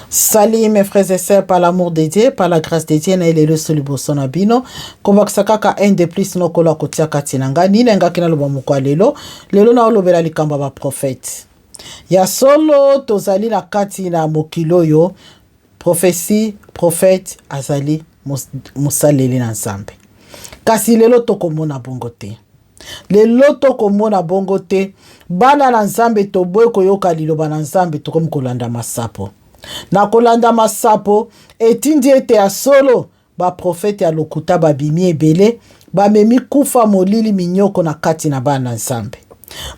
Salut mes frères et sœurs, par l'amour de Dieu, par la grâce de Dieu, na elelo so liboso na bino. Kobakisa kaka un de plus nokolo akotia kati na ngai. Nini engaki naloba moko ya lelo? Lelo naolobela likambo ya baprofete. Ya solo tozali na kati na mokili oyo prophetie, prophète azali mosaleli na Nzambe. Kasi lelo tokomona bongo te. Lelo tokomona bongo te. Bana na Nzambe toboyi koyoka liloba na Nzambe, tokomi kolanda masapo. Na kolanda masapo etindi ete ya solo baprofete ya lokuta babimi ebele, bamemi kufa, molili, minyoko na kati na bana na Nzambe.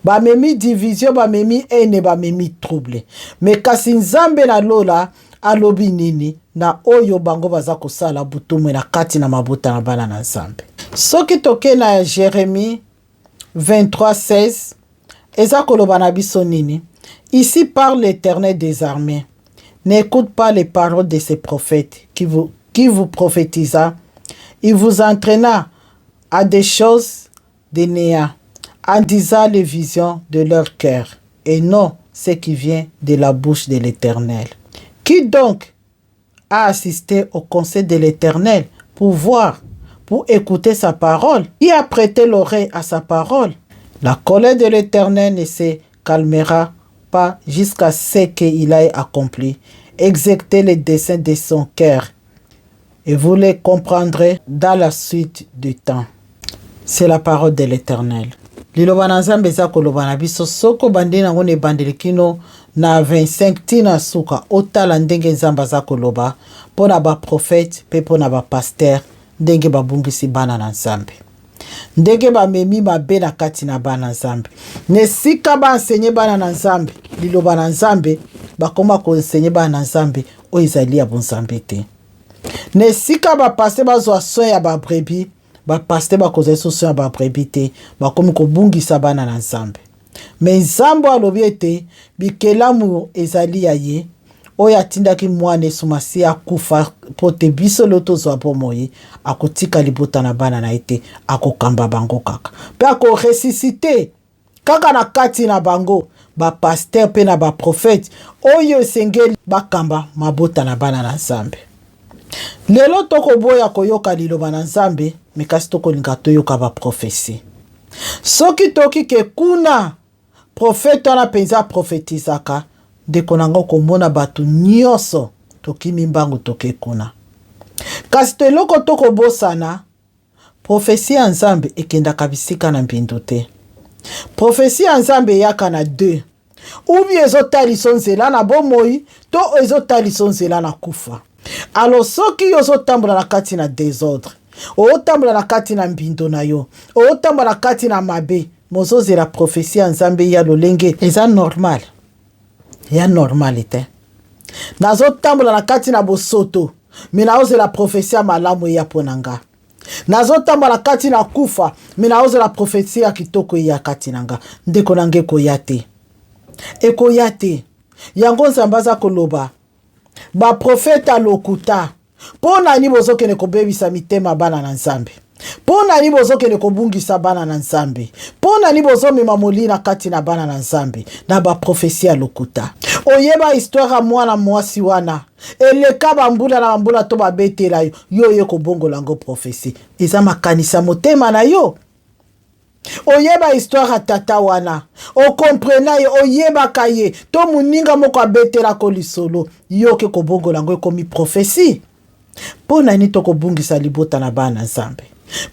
Bamemi division, bamemi haine, bamemi trouble. Me kasi Nzambe na lola alobi nini na oyo bango baza kosala butumwe na kati na mabota na bana na Nzambe? Soki toke na Jeremie 23:16 eza koloba na biso nini? Ici parle l'Éternel des armées. N'écoute pas les paroles de ces prophètes qui vous prophétisa. Il vous entraîna à des choses de néant, en disant les visions de leur cœur, et non ce qui vient de la bouche de l'Éternel. Qui donc a assisté au conseil de l'Éternel pour voir, pour écouter sa parole? Qui a prêté l'oreille à sa parole? La colère de l'Éternel ne se calmera pas jusqu'à ce qu'il ait accompli, exécuté les desseins de son cœur. Et vous les comprendrez dans la suite du temps. C'est la parole de l'Éternel. Liloba na Nzambe eza koloba na biso. Soki obandi nango na ebandeli kino na 25 ntina suka, otala ndenge Nzambe aza koloba mpo na baprofete mpe mpo na bapasteur, ndenge babungisi bana na Nzambe, ndenge bamemi mabe na kati na bana Nzambe. Na esika baenseigner bana na Nzambe liloba na Nzambe, bakoma koenseigner bana na Nzambe oyo ezali ya bonzambe te. Na esika bapasteur bazwa soin ya babrebis, bapasteur bakozwa so soin ya babrebis te, bakomi kobungisa bana na Nzambe. Me Nzambe alobi ete bikelamu ezali ya ye, oyo atindaki mwana Yesu Masiya akufa mpo te biso lelo tozwa bomoi. Akotika libota na bana na ye te, akokamba bango kaka mpe akoressusciter kaka na kati na bango bapasteur mpe na baprofete oyo esengeli bakamba mabota na bana na Nzambe. Lelo tokoboya koyoka liloba na Nzambe, me kasi tokolinga toyoka baprophétie. Soki toki ke kuna prophète wana mpenza aprofetizaka, ndeko na ngo, komona bato nyonso tokimi mbangu, toke kuna. Kasi to eloko tokobosana, prophétie ya Nzambe ekendaka bisika na mbindo te. Prophétie ya Nzambe eyaka na deux: ubi ezotalisa nzela na bomoi to ezotalisa nzela na kufa. Alors soki yo ozotambola na kati na désordre, ozotambola na kati na mbindo na yo, ozotambola na kati na mabe, mozozela prophétie ya Nzambe ya lolenge eza normal, ya normal te. Nazotambola na kati na bosoto, me naozela prophétie ya malamu eya mpo na nga. Nazotambola kati na kufa, me naozela prophétie ya kitoko eya kati na nga. Ndeko na nga, ekoya te, ekoya te. Yango Nzambe aza koloba baprofeta lokuta. Mpo na nini bozokende kobebisa mitema bana na Nzambe? Mpo na nini bozokende kobungisa bana na Nzambe? Mpo na nini bozomema molili na kati na bana na Nzambe na baprophétie ya lokuta? Oyeba histoire ya mwana mwasi wana eleka bambula na bambula to babetela yo, yo oye kobongola yango prophétie. Eza makanisa motema na yo. Oyeba histoire ya tata wana, okomprena ye, oyebaka ye to moninga moko abetelako lisolo, yo oke kobongola yango, ekomi prophétie. Mpo na nini tokobungisa libota na bana Nzambe?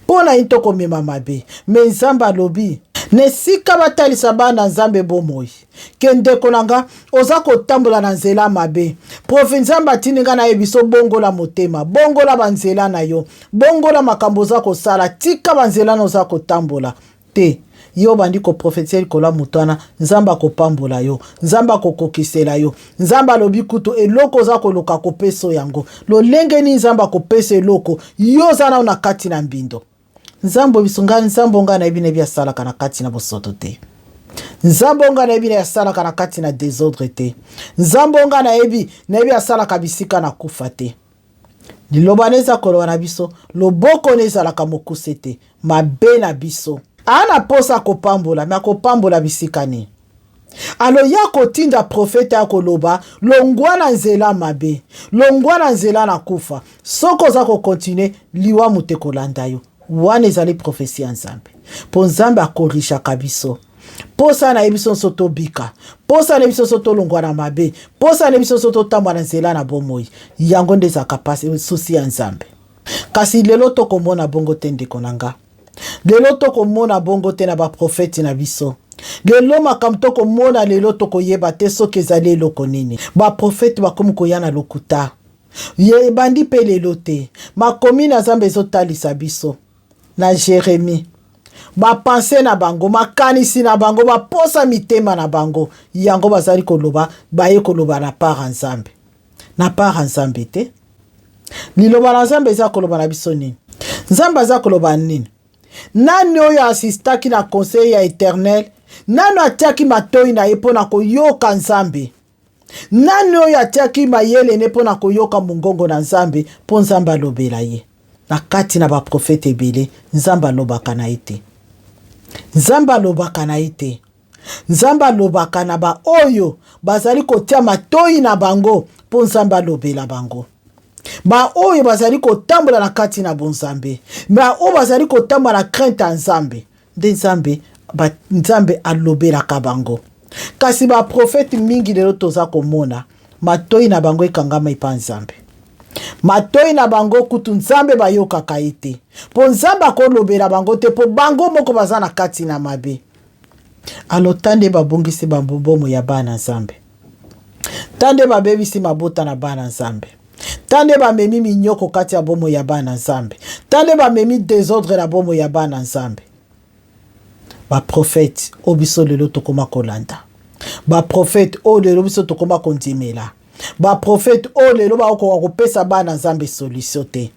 Mpo na nini tokomema mabe? Me Nzambe alobi na esika batalisa bana Nzambe bomoi ke ndeko na nga, oza kotambola na nzela mabe. Prophète, Nzambe atindi nga nayebi so bongola motema, bongola banzela na yo, bongola makambo oza kosala, tika banzela na oza kotambola te. Yo obandi koprophétiser likolo ya moto wana, Nzambe akopambola yo, Nzambe akokokisela yo, Nzambe alobi kutu eloko oza koluka kopesa yango. Lolenge nini Nzambe akopesa eloko yo oza nao na kati na mbindo? Nzambe biso ngai, Nzambe ngai nayebi, nayebi asalaka na kati na bosoto te. Nzambe ngai nayebi, na asalaka na kati na désordre te. Nzambe ngai nayebi, nayebi asalaka bisika na kufa te. Liloba na eza koloba na biso, loboko na ezalaka mokuse te. Mabe na biso, aa na posa akopambola, me akopambola bisika nini? Alo ya kotinda profete ya koloba longwa na nzela mabe, longwa na nzela na kufa. Soki oza kokontinue, liwa moto ekolanda yo. Wana ezali profesi ya Nzambe, mpo Nzambe akorishaka biso. Posa na ye biso nso tobika, posa na ye biso nso tolongwa na mabe, posa na ye biso nso totambwa na nzela na bomoi. Yango nde ezalaka pasi susi ya Nzambe. Kasi lelo tokomona bongo te, ndeko na nga. Lelo tokomona bongo te na baprofeti na biso. Lelo makambo tokomona lelo tokoyeba te soki ezali eloko nini. Baprofeti bakomi koya na lokuta. Ye ebandi mpe lelo te. Makomi na Nzambe ezotalisa biso na Jeremie bapense na bango, makanisi na bango, baposa mitema na bango, yango bazali koloba, baye koloba na part ya Nzambe. Na part ya Nzambe te. Liloba na Nzambe eza koloba na biso nini? Nzambe aza koloba nini? Nani oyo asistaki na conseil ya Eternel? Nani atiaki matoi na ye mpo na koyoka Nzambe? Nani oyo atiaki mayele ne mpo na koyoka mongongo na Nzambe, mpo Nzambe alobela ye? Na kati na baprofete ebele, Nzambe alobaka na ye te. Nzambe alobaka na ye te. Nzambe alobaka na baoyo bazali kotia matoi na bango mpo Nzambe alobela bango. Baoyo bazali kotambola na kati na bonzambe, baoyo bazali kotambola na crainte ya Nzambe, nde Nzambe, ba, Nzambe alobelaka bango. Kasi baprofete mingi lelo toza komona matoi na bango ekangama epa Nzambe. Matoi na bango kutu Nzambe bayokaka ye te, mpo Nzambe akolobela bango te, mpo bango moko baza na kati na mabe. Alo ta nde babungisi babomo ya bana Nzambe, ta nde babebisi mabota na bana Nzambe, ta nde bamemi minyoko kati ya bomo ya bana Nzambe, ta nde bamemi desordre na bomo ya bana Nzambe. Baprofete oyo biso lelo tokoma kolanda, baprofete oyo lelo biso tokoma kondimela, baprofete oyo lelo bakokoka kopesa bana Nzambe solution te.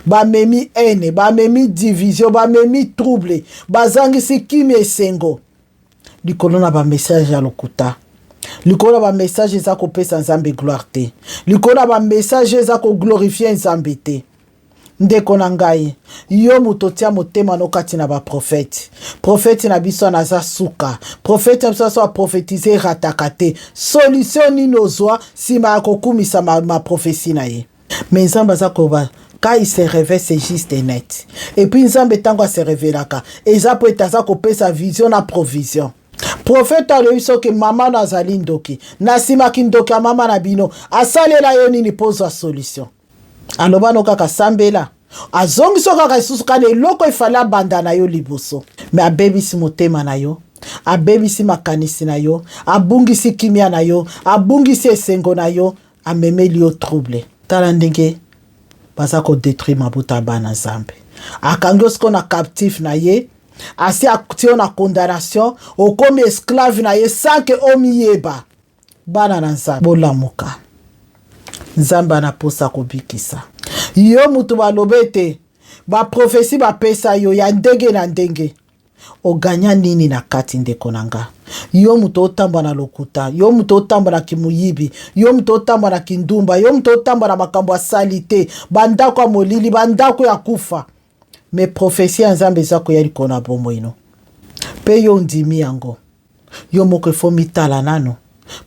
Bamemi haine, bamemi division, bamemi trouble, bazangisi kimia, esengo likolo na bamessage ya lokuta, likolo na bamessage eza kopesa Nzambe gloire te, likolo na bamessage eza koglorifie Nzambe te. Ndeko na ngai, yo moto otia motema no kati na baprofete, profete na biso wana aza suka, profete na biso aso aprofetize erataka te. Solution nini ozwa nsima ya kokumisa maprofesi ma na ye? Mais Nzambe aza koloba quand il se révèle, c'est juste et net. Et puis Nzambe ntango ase révélaka, eza po ete aza kopesa vision na provision. Prophète alobi soki mama no azali ndoki, na nsima kindoki ya mama na bino asalela yo nini mpo ozwa solution? Aloba no kaka sambela, azongisi yo kaka lisusu kana eloko efali abanda na yo liboso. Me abebisi motema na yo, abebisi makanisi na yo, abungisi kimia na yo, abungisi esengo na yo, amemeli yo trouble. Tala ndenge baza kodetruire mabota ya bana Nzambe. Akangi yo sikoyo na captif na ye, asi atie yo na condamnation, okomi esclave na ye sans ke omiyeba. Bana na Nzambe, bolamuka. Nzambe ana posa kobikisa yo. Moto baloba ete baprofesi bapesa yo ya ndenge na ndenge, oganya nini na kati? Ndeko na nga, yo moto otambwa na lokuta, yo moto otambwa na kimuyibi, yo moto otambwa na kindumba, yo moto otambwa na makambo asali te, bandako ya molili, bandako ya kufa. Me profesi ya Nzambe eza koya likolo na bomoi no, mpe yo ondimi yango. Yo moko efo mitala nano,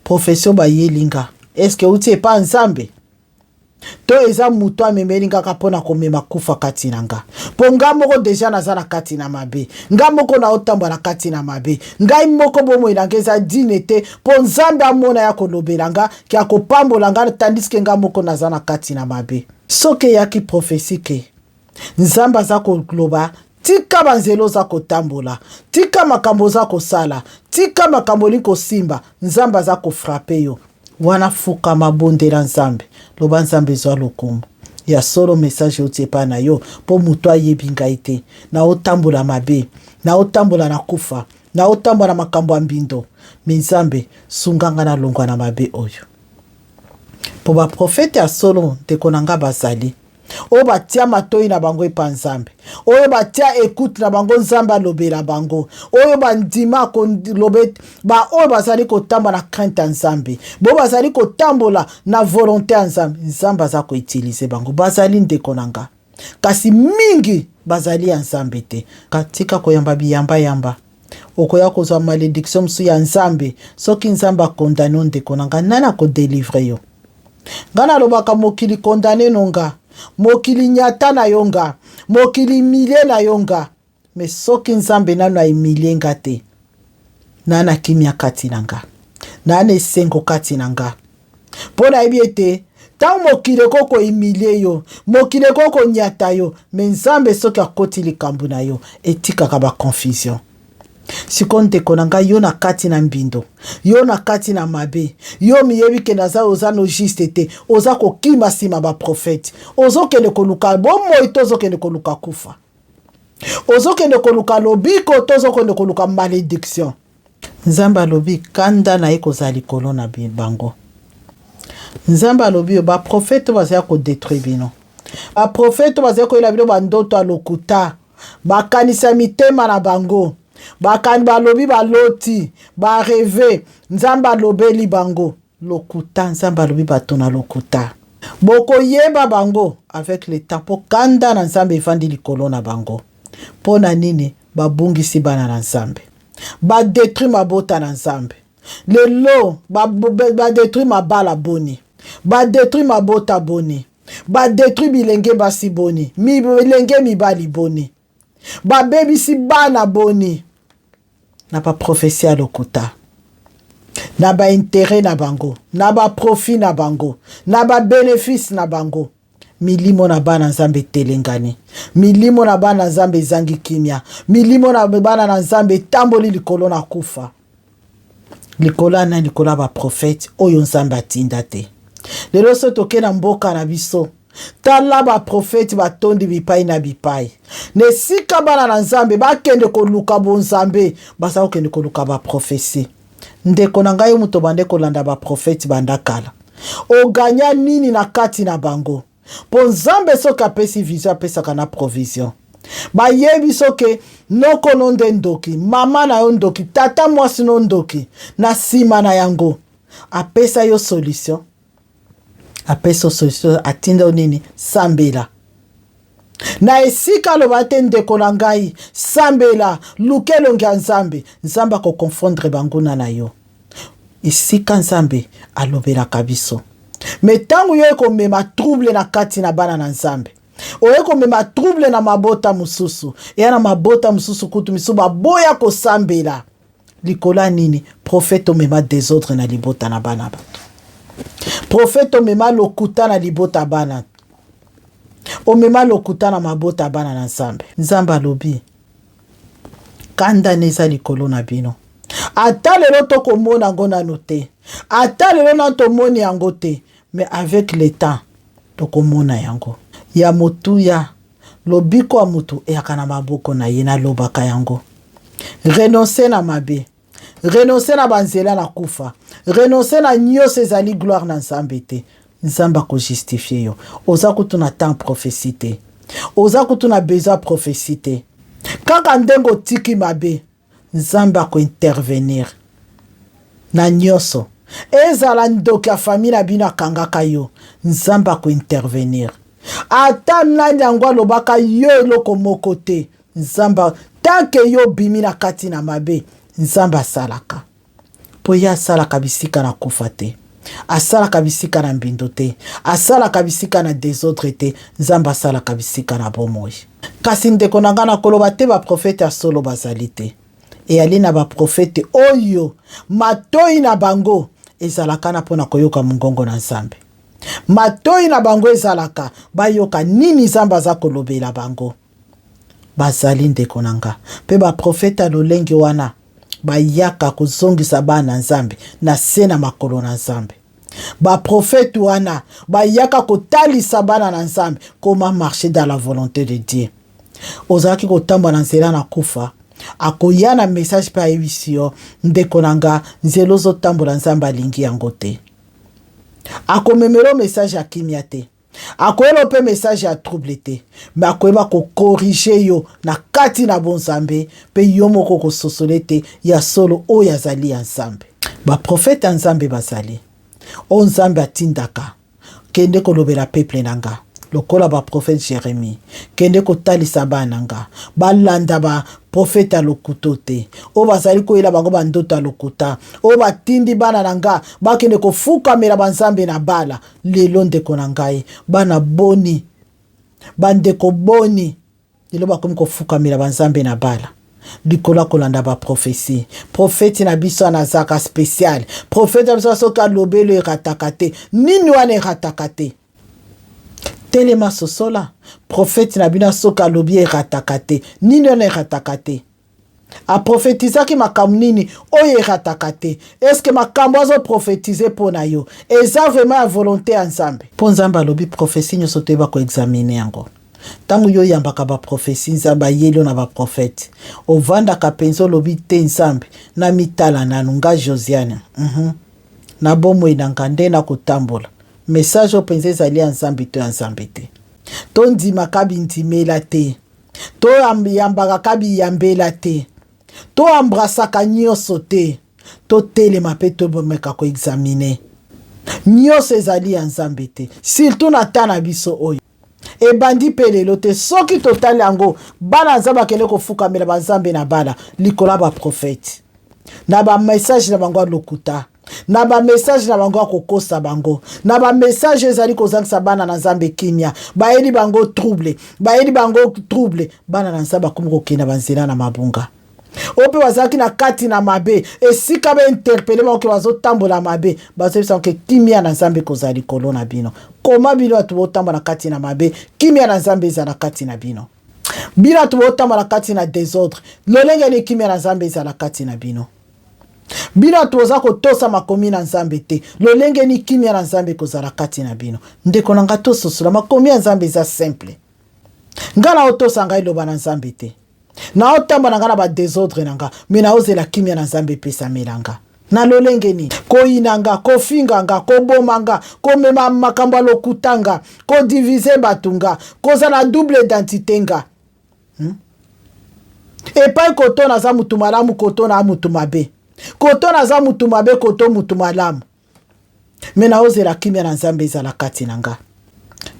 profesi oyo bayeli nga, eske euti epa Nzambe to eza moto amemeli nga kaka mpo na komema kufa kati na nga? Mpo nga moko deja naza na kati na mabe, nga moko naotambola na kati na mabe, ngai moko bomoi na nga eza dine te mpo Nzambe amona ya kolobela nga ke akopambola nga, tandiske nga moko naza na kati na mabe. Soki eyaki profesi ke Nzambe aza koloba tika banzela oza kotambola, tika makambo oza kosala, tika makambo olingi kosimba, Nzambe aza kofrape yo wana, fukama, bondela Nzambe, loba Nzambe ezwa lokumu. Ya solo message euti epai na yo, mpo moto ayebi ngai te, naotambola mabe, naotambola na kufa, naotambola na makambo ya mbindo, me Nzambe sunga nga nalongwa na mabe oyo. Mpo baprofete ya solo, ndeko na nga, bazali oyo batia matoi na bango epa Nzambe, oyo batia ekute na bango Nzambe alobela bango, oyo bandima koloba, baoyo bazali kotambola na crainte ya Nzambe, bo bazali kotambola na volonté ya Nzambe. Nzambe aza koutilize bango, bazali, ndeko na nga, kasi mingi bazali ya Nzambe te. Tika koyamba biyambayamba. Okoya kozwa malédiction mosusu ya Nzambe. Soki Nzambe akondane yo, ndeko na ngai, nani akodelivre yo? Ngai nalobaka, mokili condamner no nga, mokili nyata na yo nga, mokili humilie na yo nga, mais soki Nzambe nano ahumilie nga te, naa na kimia kati na nga, naa na esengo kati na nga, mpo nayebi ete ntango mokili ekoki kohumilie yo, mokili ekoki konyata yo, mais Nzambe soki akoti likambo na yo, etikaka baconfusion. Sikoyo, ndeko na ngai, yo na kati na mbindo, yo na kati na mabe, yo miyebi ke naza, oza no juste te, oza kokima nsima baprofete, ozokende koluka bomoi to ozokende koluka kufa, ozokende koluka lobiko to ozokende koluka malédiction? Nzambe alobi kanda na ye kozala likolo na bango. Nzambe alobi oyo baprofete bazali kodétruire bino, baprofete bazali koyela bino bandoto ya lokuta, bakanisa mitema na bango, bakani, balobi baloti, barêve, Nzambe alobeli bango. Lokuta. Nzambe alobi bato na lokuta, bokoyeba bango avec le temps, mpo kanda na Nzambe evandi likolo na bango. Mpo na nini? Babungisi bana na Nzambe, badétruire mabota na Nzambe. Lelo badétruire mabala boni, badétruire mabota boni, badétruire bilenge basi boni, bilenge mibali boni, babebisi bana boni na baprophétie ya lokuta, na baintérêt na bango, na baprofit na bango, na babénéfice na bango. Milimo na bana Nzambe etelengani, milimo na bana Nzambe ezangi kimia, milimo na bana na Nzambe etamboli likolo na kufa. Likolo ya nani? Likolo ya baprofete oyo Nzambe atinda te. Lelo so toke na mboka na biso, tala baprofete batondi bipai na bipai. Na esika bana na Nzambe bakende koluka bonzambe, baza kokende koluka baprophétie. Ndeko na ngai, yo moto bande kolanda baprofete banda kala, oganya nini na kati na bango? Mpo Nzambe soki apesi vision, apesaka na provision. Bayebi soki noko no nde ndoki, mama na yo ndoki, tata mwasi no ndoki, na nsima na yango apesa yo solution, apesa yo solution, atinda yo nini? Sambela. Na esika aloba te, ndeko na ngai, sambela, luka elongi ya Nzambe, Nzambe akoconfondre banguna na yo. Esika Nzambe alobelaka biso, mais ntango yo ekomema trouble na kati na bana na Nzambe, oye komema trouble na mabota mosusu, eya na mabota mosusu kutu misusu baboya kosambela likolo ya nini? Prophète omema désordre na libota na bana bato, prophète omema lokuta na libota bana, omema lokuta na mabota ya bana na Nzambe. Nzambe alobi kanda na eza likolo na bino. Ata lelo tokomona yango nano te, ata lelo nano tomoni yango te, mais avec le temps tokomona yango. Ya motuya, lobiko ya motu eyaka na maboko na ye. Nalobaka yango, renonce na mabe, renonce na banzela na kufa, renonce na nyonso ezali gloire na Nzambe te. Nzambe akojustifie yo. Oza kutu na temps prophétie te, oza kutu na besoin prophétie te. Kaka ndenge otiki mabe, Nzambe akointervenir na nyonso. Ezala ndoki ya famille na bino akangaka yo, Nzambe akointervenir. Ata nani yango alobaka yo eloko moko te, Nzambe, tant que yo obimi na kati na mabe, Nzambe asalaka, mpo ye asalaka bisika na kufa te, asalaka bisika na mbindo te, asalaka bisika na désordre te. Nzambe asalaka bisika na bomoi. Kasi ndeko na ngai, nakoloba te baprofete ya solo bazali te. Eyali na baprofete oyo matoi na bango ezalaka na mpona koyoka mongongo na Nzambe. Matoi na bango ezalaka bayoka nini Nzambe aza kolobela bango. Bazali, ndeko na nga, mpe baprofete ya lolenge wana bayaka kozongisa bana na Nzambe na se na makolo na Nzambe. Baprofete wana bayaka kotalisa bana na Nzambe comment marcher dans la volonté de Dieu. Ozalaki kotambola na nzela na kufa, akoya na message mpe ayebisi yo: ndeko na nga, nzela ozotambola, Nzambe alingi yango te. Akomemela message ya kimia te, akoyela mpe message ya trouble te, mais akoyeba kocorriger yo na kati na bonzambe, mpe yo moko kososola ete ya solo oyo azali ya Nzambe. Baprofete ya Nzambe bazali oyo Nzambe atindaka: kende kolobela peuple na nga. Lokola ba prophète Jeremie, kende kotalisa bana nga balanda ba prophète ya lokuto te, oyo bazali koyela bango bandoto ya lokuta, oyo batindi bana na nga bakende kofukamela banzambe na bala. Lelo ndeko na ngai, bana boni, bandeko boni lelo bakomi kofukamela banzambe na bala likolo ya kolanda baprofesi. Profeti na biso wana azalaka spécial. Profeti na biso soki alobeli erataka te. Nini wana erataka te? Telema, sosola. Profeti na bino soki alobi erataka te. Nini wana erataka te? Aprofetizaki makambo nini oyo erataka te? Eske makambo azoprofetize mpo na yo eza vraiment ya volonté ya Nzambe? Mpo Nzambe alobi profesi nyonso toyeba koexamine yango. Ntango yo oyambaka baprofesi, Nzambe ayeli yo na baprofete, ovandaka mpenza olobi te: Nzambe, namitala nanu nga Josiane, na bomoi na nga nde nakotambola, message oyo mpenza ezali ya Nzambe to ya Nzambe te? Tondimaka bindimela te, toyambaka ka biyambela te, toembrassaka nyonso te. Totelema mpe tomeka koexamine. Nyonso ezali ya Nzambe te, surtout na ta na biso oyo ebandi mpe lelo te. Soki totali yango, bana Nzambe akende kofukamela banzambe na bala likolo ya baprofete na bamessage na bango ya lokuta, na bamessage na bango ya kokosa bango, na bamessage ezali kozangisa bana na Nzambe kimia. Bayeli bango trouble, bayeli bango trouble. Bana na Nzambe akomi kokende banzela na mabunga oyo mpe bazalaki na kati na mabe. Esika bainterpeller bango ke bazotambola mabe, bazoyebisa ke kimia na Nzambe ekozala likolo na bino. Koma bino bato botambola na kati na mabe, kimia na Nzambe ezala kati na bino? Bino bato botambola kati na désordre, lolenge ni kimia na Nzambe ezala kati na bino? Bino bato boza kotosa makomi na Nzambe te, lolenge ni kimia na Nzambe ekozala kati na bino? Ndeko na nga, tososola makomi ya Nzambe eza simple. Nga na otosa ngai loba na Nzambe te, naotambola nga na badésordre na nga, me naozela kimia na Nzambe epesamela nga na lolenge nini? Koyina nga, kofinga nga, koboma nga, komema makambo ya lokuta nga, kodiviser bato nga, kozala double identité nga, Epai koto naza mutu malamu, koto na mutu mabe, koto naza mutu mabe, koto mutu malamu, me naozela kimia na Nzambe ezala kati na nga.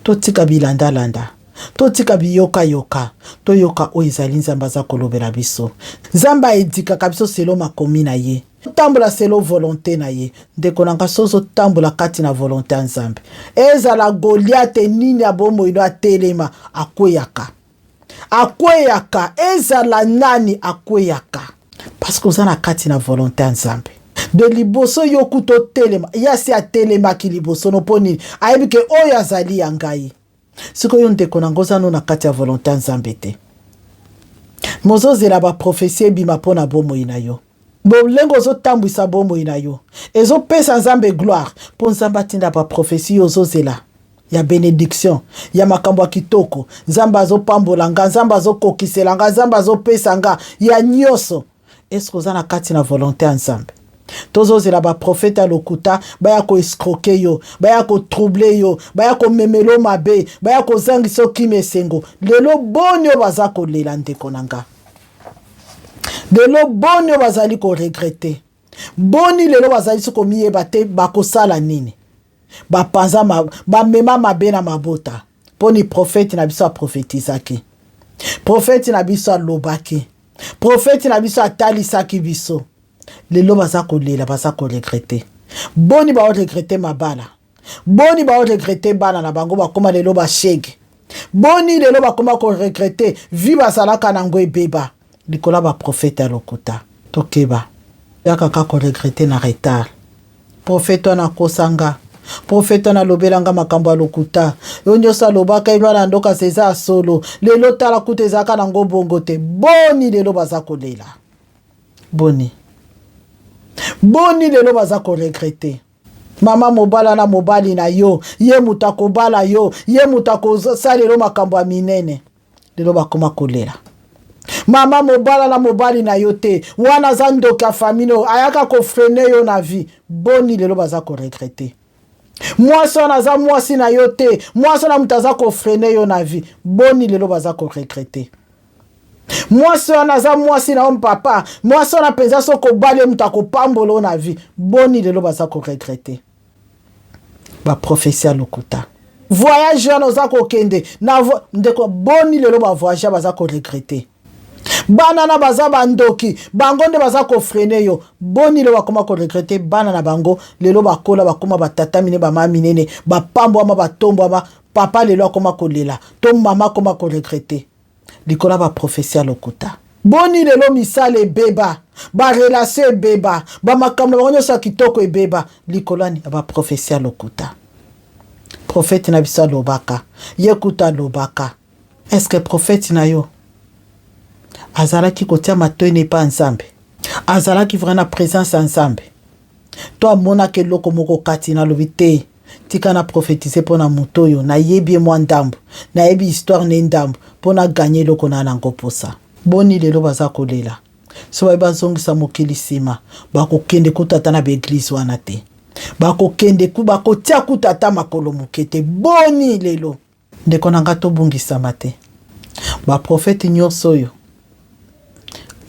Totika bilandalanda, totika biyokayoka, toyoka oyo ezali Nzambe aza kolobela biso. Nzambe aedikaka biso selon makomi na ye, tambola selon volonté na ye. Ndeko na nga, so ozotambola kati na volonté ya Nzambe, ezala Goliate nini ya bomoi no atelema, akweyaka, akweyaka. Ezala nani, akweyaka, parce que oza na kati na volonté ya Nzambe. De liboso yo kuta otelema, ye asi atelemaki liboso no. Mpo nini? Ayebi ke oyo azali ya ngai. Sikoyo ndeko na ngo, oza no na kati ya volonté ya Nzambe te, mozozela baprofesi ebima mpo na bomoi na yo. Bolenge ozotambwisa bomoi na yo ezopesa Nzambe gloire mpo Nzambe atinda baprofesi yo ozozela ya bénédiction, ya makambo ya kitoko, Nzambe azopambola nga, Nzambe azokokisela nga, Nzambe azopesa nga ya nyonso? Eske oza na kati na volonté ya Nzambe? Tozozela baprofete ya lokuta baya koescroquer yo, baya kotroubler yo, baya komemela yo mabe, baya kozangisa yo kimia, esengo. Lelo boni oyo baza kolela, ndeko na nga? Lelo boni oyo bazali koregretter? Boni lelo bazali so komiyeba te bakosala nini? Bapanza ma, bamema mabe na mabota. Mponi profete na biso aprofetizaki, profete na biso alobaki, profete na biso atalisaki biso. Lelo baza kolela, baza koregretter. Boni baoregretter mabala? Boni baoregretter bana na bango bakóma lelo bashege? Boni lelo bakóma koregretter vie bazalaka nango ebeba likolo ya baprofete ya lokuta? Tokeba, yaka kaka koregretter na retard. Profete wana akosa nga, profete wana alobela nga makambo ya lokuta, yo nyonso alobaka ye wana ndokasa eza ya solo. Lelo tala kuta ezalaka nango bongo te. Boni lelo baza kolela? Boni, boni lelo baza koregretter? Mama, mobala na mobali na yo, ye moto akobala yo, ye moto akosalela makambo ya minene, lelo bakoma kolela. Mama, mobala na mobali na yo te, wana aza ndoki ya famille oyo ayaka kofreiner yo na vie. Boni lelo baza koregretter? Mwasi wana aza mwasi na yo te, mwasi wana moto aza kofreiner yo na vie. Boni lelo baza koregretter? Mwasi wana aza mwasi na yo, papa, mwasi wana mpenza soki obali ye moto akopambola yo na vie. Boni lelo baza koregretter? Baprofesi ya lokuta. Voyage wana oza kokende na ndeko, boni lelo bavoyage baza koregretter. Bana na baza bandoki, bango nde baza kofreiner yo. Boni lelo bakoma koregretter? Bana na bango lelo bakola, bakoma batata minene, bamama minene, bapambwama, batombwama. Papa lelo akoma kolela to mama akoma koregretter likolo ya baprophétie ya lokuta. Boni lelo misala ebeba, barelation ebeba, bamakambo na bango nyonso ya kitoko ebeba likolo ya baprophétie ya lokuta. Prophète na biso alobaka, ye kuta alobaka. Est-ce prophète na yo azalaki kotia matoi na epa Nzambe? Azalaki vraiment na présence ya Nzambe to amonaka eloko moko kati na alobi te: "Tika na prophétise mpo na moto oyo, nayebi ye mwa ndambo, nayebi histoire ne ndambo, mpo na gagner eloko na nango mposa"? Boni lelo baza kolela. So baye bazongisa mokili nsima, bakokende kuta ata na baéglise wana te, bakokende bakotia kuta ata makolo moke te. Boni lelo, ndeko na nga, tobungisama te. Baprofete nyonso oyo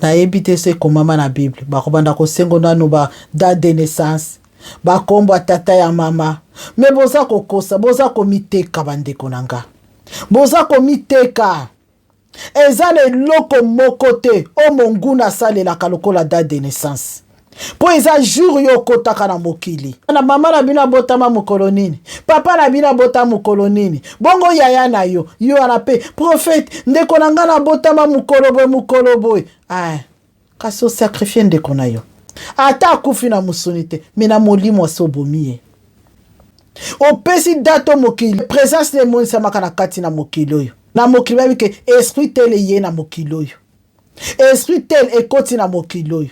nayebi te so ekomama na Bible, bakobanda kosengo nanu ba date de naissance, bakombo ya tata, ya mama. Me boza kokosa, boza komiteka. Bandeko na nga, boza komiteka. Eza na eloko moko te oyo monguna asalelaka lokola date de naissance, mpo eza jour yo okotaka na mokili. Na mama na bino abotama mokolo nini? Papa na bino abotama mokolo nini? Bongo yaya na yo, yo wana mpe prophète: "Ndeko na ngai nabotama mokolo boye, mokolo boye." Aya, kasi osacrifier ndeko na yo, ata akufi na mosuni te, me na molimo asi obomi ye. Opesi date mokili, présence na emonisamaka na kati na mokili oyo. Na mokili bayebi ke esprit tel eye na mokili oyo, esprit tel ekoti na mokili oyo.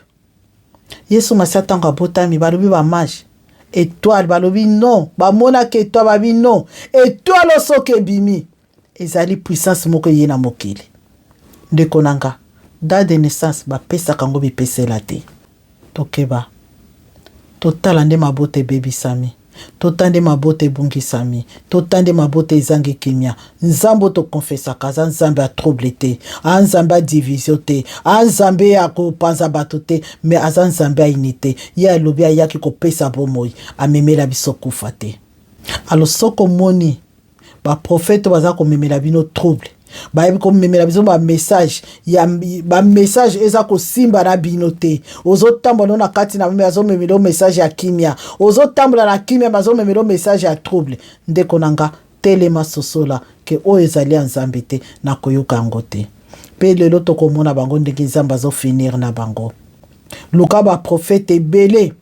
Yesu Masiya, ntango abotami, balobi bamages, étoile, balobi non, bamonaki étoile, babi non, étoile soki ebimi ezali puissance moko eye na mokili. Ndeko na nga, date de naissance bapesaka yango bipesela te. Tokeba, totala nde mabota ebebisami, tota nde mabota ebungisami, tota nde mabota ezangi kimia. Nzambe oyo tokonfesaka aza Nzambe ya trouble te, aza Nzambe ya division te, aza Nzambe ya kopanza bato te, me aza Nzambe ya unité. Ye alobi ayaki kopesa bomoi, amemela biso kufa te. Alors soki omoni baprofete baza komemela bino trouble, bayebi komemela biso bamessage ya bamessage eza kosimba na bino te. Ozotambola na kati na meme, azomemela yo message ya kimia. Ozotambola na kimia, bazomemela yo message ya trouble. Ndeko na nga, telema, sosola ke oyo ezali ya Nzambe te, nakoyoka yango te. Mpe lelo tokomona bango ndenge Nzambe azofinir na bango. Luka baprofete ebele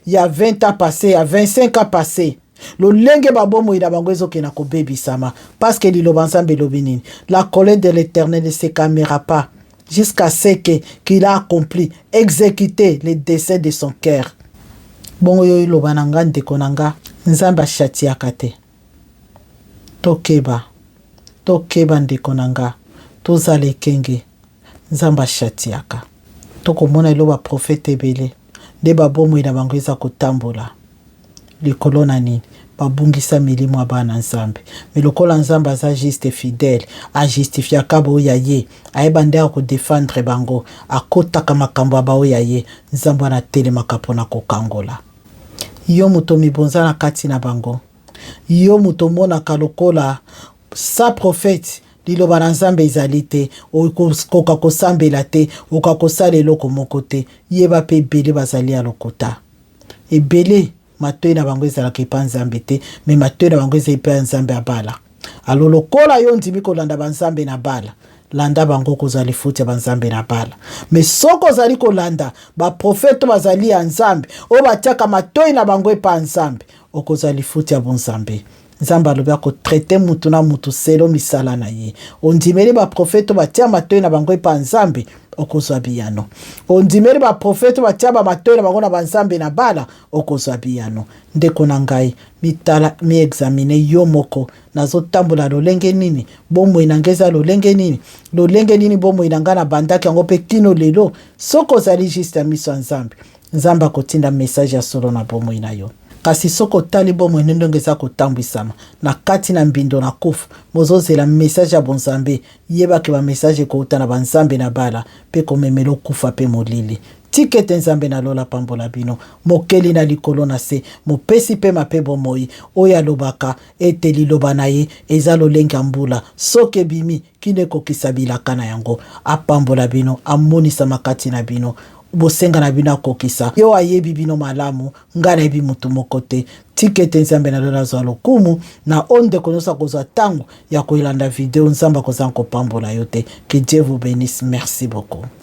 ya 20 ans passé, ya 25 ans passé, lolenge babomoi na bango ezokenda kobebisama, parce que liloba Nzambe elobi nini? La colère de l'Éternel ne se calmera pas jusqu'à ce que qu'il a accompli, exécuté le dessein de son cœur. Bongo yo eloba na nga, ndeko na nga, Nzambe achâtiaka te. Tokeba, tokeba, ndeko na nga, tozala ekenge. Nzambe achâtiaka. Tokomona elo baprofete ebele nde babomoi na bango eza kotambola likolo na nini? Babungisa milimo ya bana Nzambe. Me lokola Nzambe aza juste, fidèle, ajustifiaka baoyo ya ye, ayeba nde akodéfendre bango, akotaka makambo ya baoyo ya ye. Nzambe wana atelemaka mpona kokangola yo. Moto mibonza na kati na bango, yo moto omonaka lokola sa prophète liloba na Nzambe ezali te, okoka kosambela te, okoka kosala eloko moko te, yeba mpe ebele bazali ya lokuta. Ebele matoi na bango ezalaka epa Nzambe te, me matoi na bango eza epa ya Nzambe ya bala. Alors lokola yo ndimi kolanda banzambe na bala, landa bango, kozwa lifuti ya banzambe na bala. Me soki ozali kolanda baprofete bazali ya Nzambe, oyo batiaka matoi na bango epa Nzambe, okozwa lifuti ya bonzambe. Nzambe alobi akotraiter mutu na mutu selon misala na ye. Ondimeli baprofete batia matoi na bango epa Nzambe, okozwa biyano. Ondimeli baprofete batia bamatoi na bango na banzambe na bala, okozwa biyano. Ndeko na ngai, mitala, miexaminer yo moko: nazotambola lolenge nini? Bomoi na ngai eza lolenge nini? Lolenge nini bomoi na ngai nabandaki yango mpe kino lelo? Soki ozali juste ya miso ya Nzambe, Nzambe akotinda message ya solo na bomoi na yo. Kasi soki otali bomoi nde ndenge eza kotambwisama na kati na mbindo na kufa, bozozela message ya bonzambe, yebaki bamessage ekouta na banzambe na bala mpe komemela okufa mpe molili. Tika ete Nzambe na lola apambola bino, Mokeli na likolo na se, Mopesi pema mpe bomoi, oyo alobaka ete liloba na ye eza lolenge ya mbula, soki ebimi kino ekokisa bilaka na yango. Apambola bino, amonisama kati na bino, bosenga na bino akokisa. Yo ayebi bino malamu, ngai nayebi moto moko te. Tika ete Nzambe na lola azwa lokumu na oyo ndeko nyonso akozwa ntango ya koyelanda video. Nzambe akozanga kopambola yo te. Que Dieu vous bénisse. Merci beaucoup.